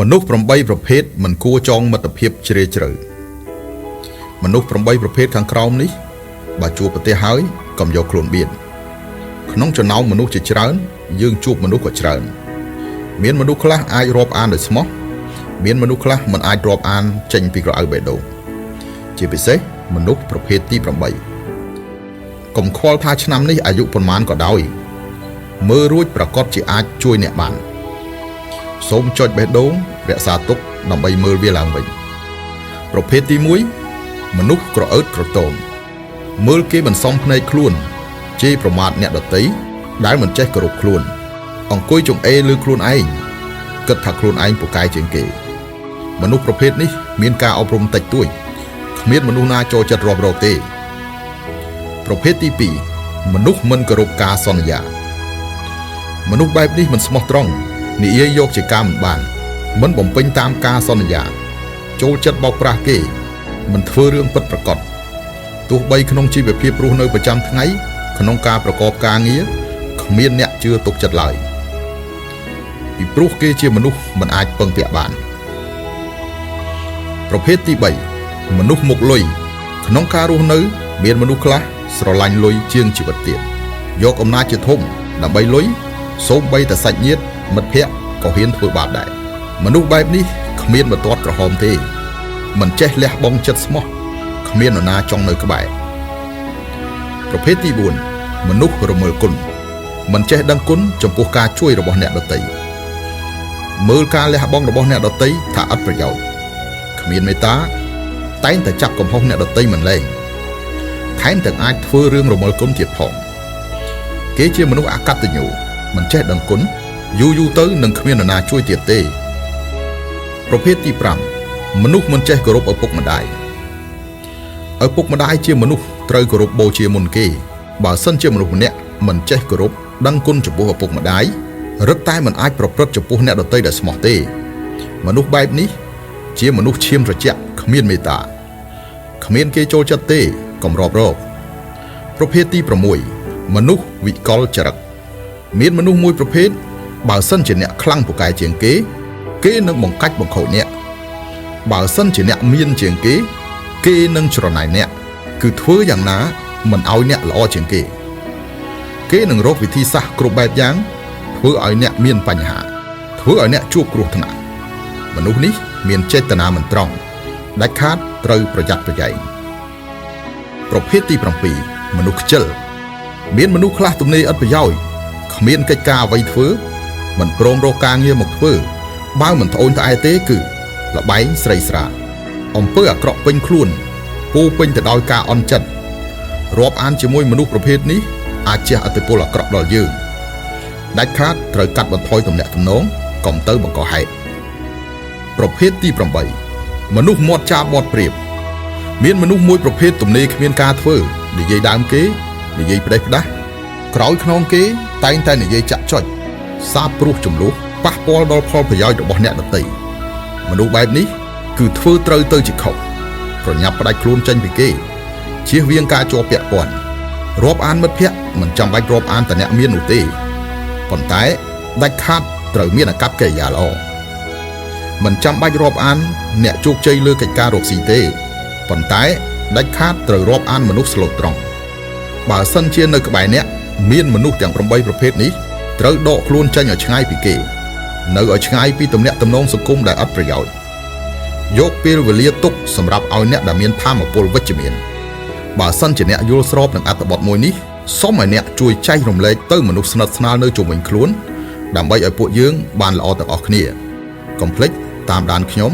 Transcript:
មនុស្ស8ប្រភេទមិនគួរចងមិត្តភាពជ្រាលជ្រៅមនុស្ស8ប្រភេទខាងក្រោមនេះបើជួបប្រទះហើយកុំយកខ្លួនបៀតក្នុងចំណោមមនុស្សជាច្រើនយើងជួបមនុស្សក៏ច្រើនមានមនុស្សខ្លះអាចរាប់អានដោយស្មោះមានមនុស្សខ្លះមិនអាចរាប់អានចេញពីក្រអៅបេះដូងជាពិសេសមនុស្សប្រភេទទី8កុំខ្វល់ថាឆ្នាំនេះអាយុប៉ុន្មានក៏ដោយមើលរួចប្រកាសជាអាចជួយអ្នកបានសូមចុចបេះដូងរក្សាទុកដើម្បីមើលវាឡើងវិញប្រភេទទី1មនុស្សក្រអឺតក្រទមមើលគេមិនសមភ្នែកខ្លួនជេរប្រមាថអ្នកដទៃដែលមិនចេះគោរពខ្លួនអង្គុយចង្អេរលើខ្លួនឯងគិតថាខ្លួនឯងពូកែជាងគេមនុស្សប្រភេទនេះមានការអប់រំតិចតួចគ្មានមនុស្សណាចូលចិត្តរាប់រកទេប្រភេទទី2មនុស្សមិនគោរពការសន្យាមនុស្សបែបនេះមិនស្មោះត្រង់និយាយយកជាការមិនបានមិនបំពេញតាមការសន្យាចូលចិត្តបោកប្រាស់គេមិនធ្វើរឿងពិតប្រាកដទោះបីក្នុងជីវភាពរស់នៅប្រចាំថ្ងៃក្នុងការប្រកបការងារគ្មានអ្នកជឿទុកចិត្តឡើយពីព្រោះគេជាមនុស្សមិនអាចពឹងពាក់បានប្រភេទទី3មនុស្សមុខលុយក្នុងការរស់នៅមានមនុស្សខ្លះស្រឡាញ់លុយជាងជីវិតទៀតយកអំណាចជាធំដើម្បីលុយសូម្បីតែសាច់ញាតិមិត្តភ័ក្តិក៏ហ៊ានធ្វើបាបដែរមនុស្សបែបនេះគ្មានបន្ទាត់ក្រហមទេមិនចេះលះបង់ចិត្តស្មោះគ្មាននរណាចង់នៅក្បែរប្រភេទទី4មនុស្សរមិលគុណមិនចេះដឹងគុណចំពោះការជួយរបស់អ្នកដទៃមើលការលះបង់របស់អ្នកដទៃថាឥតប្រយោជន៍គ្មានមេត្តាតែងតែចាប់កំហុសអ្នកដទៃមិនលែងថែមទាំងអាចធ្វើរឿងរមិលគុណទៀតផងគេជាមនុស្សអកតញ្ញូមិនចេះដឹងគុណយូរយូរទៅនឹងគ្មាននរណាជួយទៀតទេប្រភេទទី5មនុស្សមិនចេះគោរពឪពុកម្ដាយឪពុកម្ដាយជាមនុស្សត្រូវគោរពបូជាមុនគេបើសិនជាមនុស្សម្នាក់មិនចេះគោរពដឹងគុណចំពោះឪពុកម្ដាយរឹតតែមិនអាចប្រព្រឹត្តចំពោះអ្នកដទៃដែលស្មោះទេមនុស្សបែបនេះជាមនុស្សឈាមត្រជាក់គ្មានមេត្តាគ្មានគេចូលចិត្តទេកុំរាប់រកប្រភេទទី6មនុស្សវិកលចរិតមានមនុស្សមួយប្រភេទបើសិនជាអ្នកខ្លាំងពូកែជាងគេគេនឹងបង្កាច់បង្ខូចអ្នកបើសិនជាអ្នកមានជាងគេគេនឹងច្រណែនអ្នកគឺធ្វើយ៉ាងណាមិនឲ្យអ្នកល្អជាងគេគេនឹងរកវិធីសាស្ត្រគ្រប់បែបយ៉ាងធ្វើឲ្យអ្នកមានបញ្ហាធ្វើឲ្យអ្នកជួបគ្រោះថ្នាក់មនុស្សនេះមានចេតនាមិនត្រង់ដាច់ខាតត្រូវប្រយ័ត្នប្រយែងប្រភេទទី7មនុស្សខ្ជិលមានមនុស្សខ្លះទំនេរឥតប្រយោជន៍គ្មានកិច្ចការអ្វីធ្វើមិនព្រមរកការងារមកធ្វើបើមិនត្អូញត្អែទេគឺលបែងស្រីស្រាអំពើអាក្រក់ពេញខ្លួនពោពេញទៅដោយការអន់ចិត្តរាប់អានជាមួយមនុស្សប្រភេទនេះអាចជះឥទ្ធិពលអាក្រក់ដល់យើងដាច់ខាតត្រូវកាត់បន្ថយទំនាក់ទំនងកុំទៅបង្កហេតុប្រភេទទី8មនុស្សមាត់ចាបត់ព្រៀបមានមនុស្សមួយប្រភេទទំនេរគ្មានការធ្វើនិយាយដើមគេនិយាយផ្ដេសផ្ដាស់ក្រោយខ្នងគេតែងតែនិយាយចាក់ចុចសាបព្រោះចំនួនប៉ះពាល់ដល់ផលប្រយោជន៍របស់អ្នកដទៃមនុស្សបែបនេះគឺធ្វើត្រូវទៅជាខុសប្រញាប់ផ្ដាច់ខ្លួនចេញពីគេជៀសវាងការជាប់ពាក់ព័ន្ធរាប់អានមិត្តភ័ក្តិមិនចាំបាច់រាប់អានតែអ្នកមាននោះទេប៉ុន្តែដាច់ខាតត្រូវមានអាកប្បកិរិយាល្អមិនចាំបាច់រាប់អានអ្នកជោគជ័យលើកិច្ចការរកស៊ីទេប៉ុន្តែដាច់ខាតត្រូវរាប់អានមនុស្សស្លូតត្រង់បើសិនជានៅក្បែរអ្នកមានមនុស្សទាំង8ប្រភេទនេះត្រូវដកខ្លួនចេញឲ្យឆ្ងាយពីគេនៅឲ្យឆ្ងាយពីទំនាក់ទំនងសង្គមដែលឥតប្រយោជន៍យកពេលវេលាទុកសម្រាប់ឲ្យអ្នកដែលមានធម៌ពលវិជ្ជមានបើសិនជាអ្នកយល់ស្របនឹងអត្ថបទមួយនេះសូមឲ្យអ្នកជួយចែករំលែកទៅមនុស្សស្និទ្ធស្នាលនៅជុំវិញខ្លួនដើម្បីឲ្យពួកយើងបានល្អទាំងអស់គ្នាកុំភ្លេចតាមដានខ្ញុំ